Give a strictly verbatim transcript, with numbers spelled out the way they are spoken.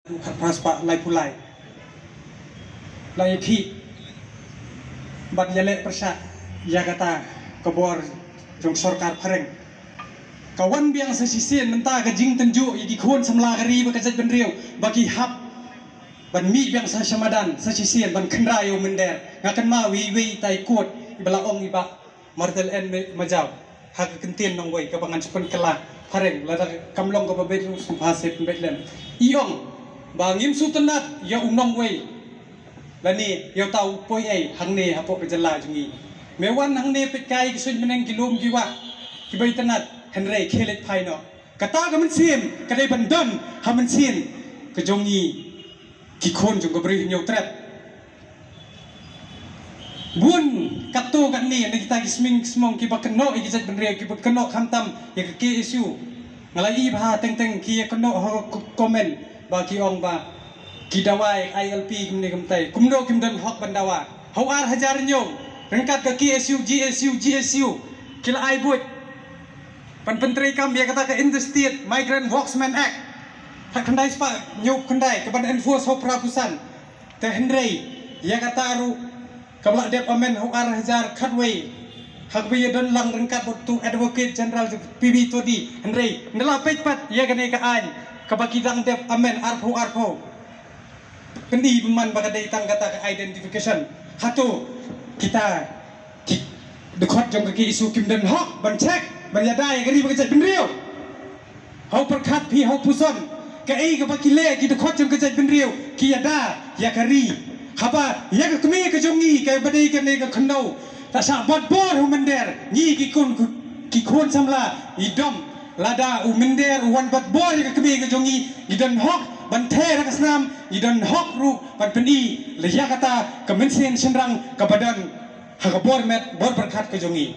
Khatphra spah laiphew lai. La ïakhih bad ïaleh pyrshah ïa kata ka bor jong sorkar phareng. Ka wan biang sa shisien mynta ka jingtynjuh ïa ki khun samla ka ri bad ka jaitbynriew ba ki hap ban mih biang sa sha madan sa shisien ban kynra ïa u mynder. Nga kynmaw ïa iwei i tai kot iba la ong i Bah Martel N. Majaw ha ka kyntien nongwei kaba ngan shu pynkylla phareng, lada kam long kaba beit ruh sngewbha sa pynbeit lem. I ong ba ngim sngewtynnat ïa u nongwei lane ïa uta u poi ei hangne hapoh ka jylla jong ngi. Me wan hangne peit kai ki suiñ bneng, ki lum ki wah kiba itynnat, hynrei khie leit phai noh. Kata ka mynsiem ka dei ban don ha mynsiem ka jong ngi ki khun jong ka Bri Hynñiewtrep. Bun katto katne na kita ki smiej ki smong kiba kynnoh ïa ki jaitbynriew, kiba kynnoh khamtam ïa ka K S U. Nga la ïohi ba teng teng ki ïa kynnoh ha ka comment ba ki ong ba ki dawa ïa I L P kumne kumtai. Kumno kim don hok ban dawa? Ha u ar hajar hynñiew ryngkat ka K S U, G S U, G S U ki la ai buit ban pyntreikam ïa kata ka Interstate Migrant Workmen Act. Ha khyndai spah hynñiew khyndai ka ban enforce ha u phra phew san. Te hynrei ïa kata ruh kaba la dep amend ha u ar hajar khatwei ha kaba ïadon lang ryngkat bad utu Advocate General P B Todi. Hynrei ynda la peit pat ïa kane ka aiñ kaba ki dang dep amend arphew arphew, pyni bymman ba ka dei tang kata ka identification. Hato kita ki dkhot jong ka K S U kim don hok ban check, ban ïada ïa ka ri bad ka jaitbynriew? Ha u pyrkhat phi ha u puson, kaei kaba ki leh ki dkhot jong ka jaitbynriew? Ki ïada ïa ka ri. Haba ïa ka kmie ka jong ngi kaba dei kane ka khyndew, ta shah bat bor ha u mynder, ngi ki khun, ki khun samla i dom. Lada u mynder u wan bat bor ïa ka kmie ka jong ngi, ngi don hok ban ther ha ka snam, ngi don hok ruh ban pyni la ïa kata ka mynsiem shynrang kaba don ha ka bor met bor pyrkhat ka jong ngi.